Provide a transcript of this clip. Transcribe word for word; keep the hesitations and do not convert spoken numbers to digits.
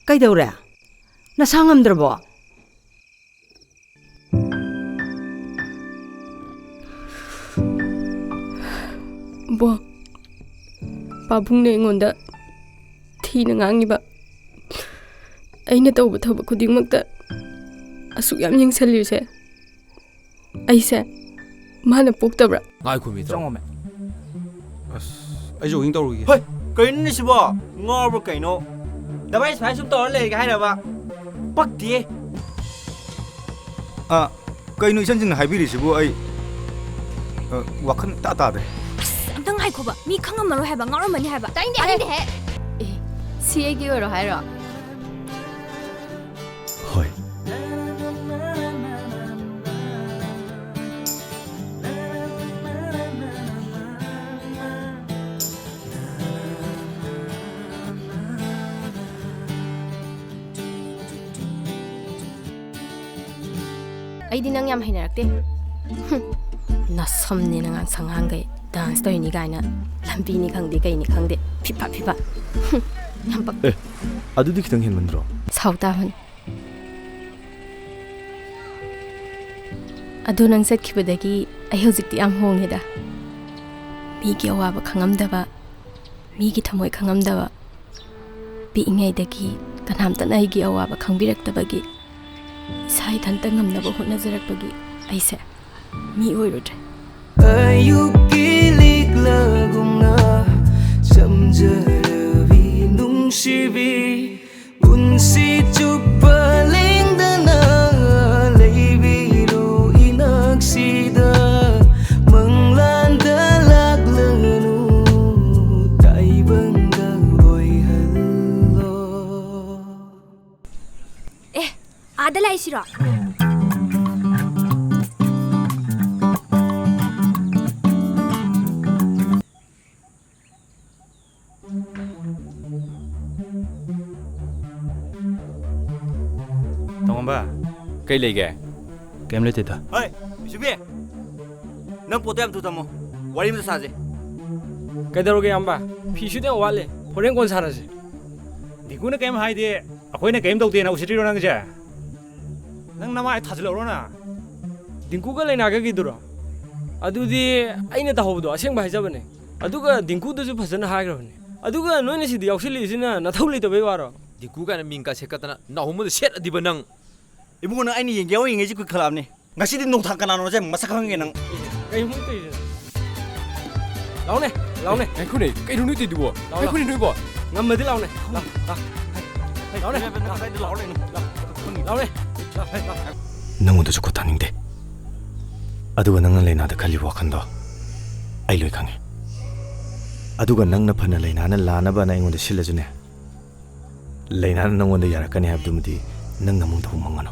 ꯀꯩꯗꯧꯔꯦ? ꯅꯁꯥ ꯉꯝꯗ꯭ꯔꯕꯣ? ꯕꯣ, ꯄꯥꯕꯨꯡꯅ ꯑꯩꯉꯣꯟꯗ ꯊꯤꯅ ꯉꯥꯡꯉꯤꯕ, ꯑꯩꯅ ꯇꯧꯕ ꯊꯕꯛ ꯈꯨꯗꯤꯡꯃꯛꯇ ꯑꯁꯨꯛ ꯌꯥꯝ ꯌꯦꯡꯁꯜꯂꯤꯁꯦ, ꯑꯩꯁꯦ ꯃꯥꯅ ꯄꯣꯛꯇꯕ꯭ꯔꯥ? ꯉꯥꯏꯈꯣꯃꯤ, ꯆꯪꯉꯣꯃꯦ꯫ ꯑꯁ, ꯑꯩꯁꯨ ꯋꯥꯀꯤꯡ ꯇꯧꯔꯨꯒꯦ꯫ ꯍꯣꯏ, ꯀꯩꯅꯣꯅꯦ ꯁꯤꯕꯣ? ꯉꯥꯎꯔꯕ꯭ꯔꯥ ꯀꯩꯅꯣ? ꯗꯕꯥꯏ ꯁꯨꯃꯥꯏ ꯁꯨꯝ ꯇꯧꯔ ꯂꯩꯔꯒꯦ ꯍꯥꯏꯔꯕ? ꯄꯛꯇꯤꯌꯦ꯫ ꯑ, ꯀꯩꯅꯣ ꯏꯆꯟꯁꯤꯡꯅ ꯍꯥꯏꯕꯤꯔꯤꯁꯤꯕꯨ? ꯑꯩ, ꯑ, ꯋꯥꯈꯜ ꯏꯇꯥ ꯇꯥꯗ꯭ꯔꯦ꯫ ꯑꯁ, ꯑꯝꯇ ꯉꯥꯏꯈꯣꯕ꯫ ꯃꯤ ꯈꯪꯉꯝꯃꯔꯣꯏ ꯍꯥꯏꯕ, ꯉꯥꯎꯔꯝꯃꯅꯤ ꯍꯥꯏꯕ꯫ ꯇꯥꯅꯤꯡꯗꯦ, ꯇꯥꯅꯤꯡꯗꯦꯍꯦ꯫ ꯑꯦ, ꯁꯤ ꯑꯩꯒꯤ ꯑꯣꯏꯔꯣ ꯍꯥꯏꯔꯣ? ꯍꯣꯏ꯫ ꯑꯩꯗꯤ ꯅꯪ ꯌꯥꯝ ꯍꯩꯅꯔꯛꯇꯦ꯫ ꯍꯨꯝ, ꯅꯁꯝꯅꯦ ꯅꯉꯥꯡ ꯁꯉꯥꯡꯈꯩ dance ꯇꯧꯔꯤꯅꯤ ꯀꯥꯏꯅ, ꯂꯝꯕꯤꯅꯤ ꯈꯪꯗꯦ ꯀꯩꯅꯤ ꯈꯪꯗꯦ, ꯐꯤꯐꯥ ꯐꯤꯐꯥ꯫ ꯍꯨꯝ, ꯌꯥꯝ ꯄꯛ- ꯑꯦ, ꯑꯗꯨꯗꯤ ꯈꯤꯇꯪ ꯍꯦꯟꯃꯟꯗ꯭ꯔꯣ? ꯁꯥꯎ ꯇꯥꯕꯅꯤ꯫ ꯑꯗꯣ ꯅꯪ ꯆꯠꯈꯤꯕꯗꯒꯤ ꯑꯩ ꯍꯧꯖꯤꯛꯇꯤ ꯌꯥꯝ ꯍꯣꯡꯉꯦꯗ꯫ ꯃꯤꯒꯤ ꯑꯋꯥꯕ ꯈꯪꯉꯝꯗꯕ, ꯃꯤꯒꯤ ꯊꯃꯣꯏ ꯈꯪꯉꯝꯗꯕ, ꯄꯤꯛꯏꯉꯩꯗꯒꯤ ꯀꯅꯥꯝꯇꯅ ꯑꯩꯒꯤ ꯑꯋꯥꯕ ꯈꯪꯕꯤꯔꯛꯇꯕꯒꯤ, ꯏꯁꯥ ꯏꯊꯟꯇ ꯉꯝꯅꯕ ꯍꯣꯠꯅꯖꯔꯛꯄꯒꯤ ꯑꯩꯁꯦ ꯃꯤ ꯑꯣꯏꯔꯨꯗ꯭ꯔꯦ꯫ ꯑꯌꯨꯛꯀꯤ ꯂꯤꯛꯂꯒꯨꯝꯅ ꯆꯝꯖꯔꯕꯤ ꯅꯨꯡꯁꯤꯕꯤ, ꯄꯨꯟꯁꯤ ꯆꯨꯞꯄ ꯂꯦꯡꯗꯅ ꯂꯩꯕꯤꯔꯣ ꯏꯅꯥꯛꯁꯤꯗ, ꯃꯪꯂꯥꯟꯗ ꯂꯥꯛꯂꯅꯨ, ꯇꯥꯏꯕꯪꯗ ꯑꯣꯏꯍꯜꯂꯣ꯫ ꯑꯦ, ꯑꯥꯗ ꯂꯥꯛꯏꯁꯤꯔꯣ? ꯇꯣꯉꯝꯕ, ꯀꯩ ꯂꯩꯒꯦ? ꯀꯩꯝ ꯂꯩꯇꯦꯗ꯫ ꯍꯣꯏ, ꯕꯤꯁꯨꯕꯤ, ꯅꯪ ꯄꯣꯠꯇꯣ ꯌꯥꯝ ꯊꯨ ꯊꯝꯃꯣ, ꯋꯥꯔꯤ ꯑꯃꯇ ꯁꯥꯁꯦ꯫ ꯀꯩꯗꯧꯔꯒꯦ ꯏꯌꯥꯝꯕ? ꯐꯤ ꯁꯨꯗ ꯌꯥꯝ ꯋꯥꯠꯂꯤ, ꯍꯣꯔꯦꯟ ꯀꯣꯟ ꯁꯥꯔꯁꯦ꯫ ꯗꯤꯡꯀꯨꯅ ꯀꯩꯝ ꯍꯥꯏꯗꯦ, ꯑꯩꯈꯣꯏꯅ ꯀꯩꯝ ꯇꯧꯗꯦꯅ ꯎꯁꯤꯠꯇ꯭ꯔꯤꯔꯣ ꯅꯪꯁꯦ? ꯅꯪ ꯅꯃꯥꯏ ꯊꯥꯖꯤꯜꯂꯛꯎꯔꯣꯅ? ꯗꯤꯡꯀꯨꯒ ꯂꯩꯅꯥꯒꯒꯤꯗꯨꯔꯣ? ꯑꯗꯨꯗꯤ ꯑꯩꯅ ꯇꯧꯍꯧꯕꯗꯣ ꯑꯁꯦꯡꯕ ꯍꯥꯏꯖꯕꯅꯦ꯫ ꯑꯗꯨꯒ ꯗꯤꯡꯀꯨꯗꯁꯨ ꯐꯖꯅ ꯍꯥꯏꯈ꯭ꯔꯕꯅꯦ꯫ ꯑꯗꯨꯒ ꯅꯣꯏꯅ ꯁꯤꯗ ꯌꯥꯎꯁꯤꯜꯂꯤꯁꯤꯅ ꯅꯊꯧ ꯂꯩꯇꯕꯩ ꯋꯥꯔꯣ? ꯗꯤꯡꯀꯨ ꯀꯥꯏꯅ ꯃꯤꯡ ꯀꯥ ꯁꯦꯠꯀꯠꯇꯅ ꯅꯥꯍꯨꯝꯕꯗ ꯁꯦꯠ ꯑꯗꯤꯕ ꯅꯪ꯫ ꯏꯕꯨꯡꯉꯣ, ꯅꯪ ꯑꯩꯅ ꯌꯦꯡꯒꯦ ꯌꯥꯎꯔꯤꯉꯩꯁꯤ ꯀꯨꯏꯈꯠꯂꯛꯑꯕꯅꯤ꯫ ꯉꯁꯤꯗꯤ ꯅꯣꯡꯊꯥꯡ ꯀꯅꯥꯅꯣꯁꯦ ꯃꯁꯛ ꯈꯪꯒꯦ ꯅꯪ꯫ ꯀꯩꯅꯣ ꯃꯣꯏ ꯇꯧꯔꯤꯁꯦ? ꯂꯥꯎꯅꯦ, ꯂꯥꯎꯅꯦ꯫ ꯉꯥꯏꯈꯣꯅꯦ, ꯀꯩꯅꯣ ꯅꯣꯏ ꯇꯧꯏꯗꯨꯕꯣ? ꯂꯥꯎ, ꯂꯥꯎ꯫ ꯉꯥꯏꯈꯣꯅꯦ ꯅꯣꯏꯕꯣ꯫ ꯉꯝꯃꯗꯤ ꯂꯥꯎꯅꯦ꯫ ꯂꯥꯎ, ꯂꯥꯎ꯫ ꯂꯥꯎꯅꯦ꯫ ꯂꯥꯎꯅꯦ꯫ ꯂꯥꯎ, ꯂꯥꯎ꯫ ꯅꯪꯉꯣꯟꯗꯁꯨ ꯈꯨꯠ ꯊꯥꯅꯤꯡꯗꯦ꯫ ꯑꯗꯨꯒ ꯅꯪꯅ ꯂꯩꯅꯥꯗ ꯈꯜꯂꯤꯕ ꯋꯥꯈꯜꯗꯣ ꯑꯩ ꯂꯣꯏ ꯈꯪꯉꯦ꯫ ꯑꯗꯨꯒ ꯅꯪꯅ ꯐꯅ ꯂꯩꯅꯥꯅ ꯂꯥꯟꯅꯕꯅ ꯑꯩꯉꯣꯟꯗ ꯁꯤꯜꯂꯁꯨꯅꯦ, ꯂꯩꯅꯥꯅ ꯅꯪꯉꯣꯟꯗ ꯌꯥꯔꯛꯀꯅꯤ ꯍꯥꯏꯕꯗꯨꯃꯗꯤ ꯅꯪ ꯅꯃꯨꯡꯗ ꯍꯧ ꯃꯪꯉꯅꯨ꯫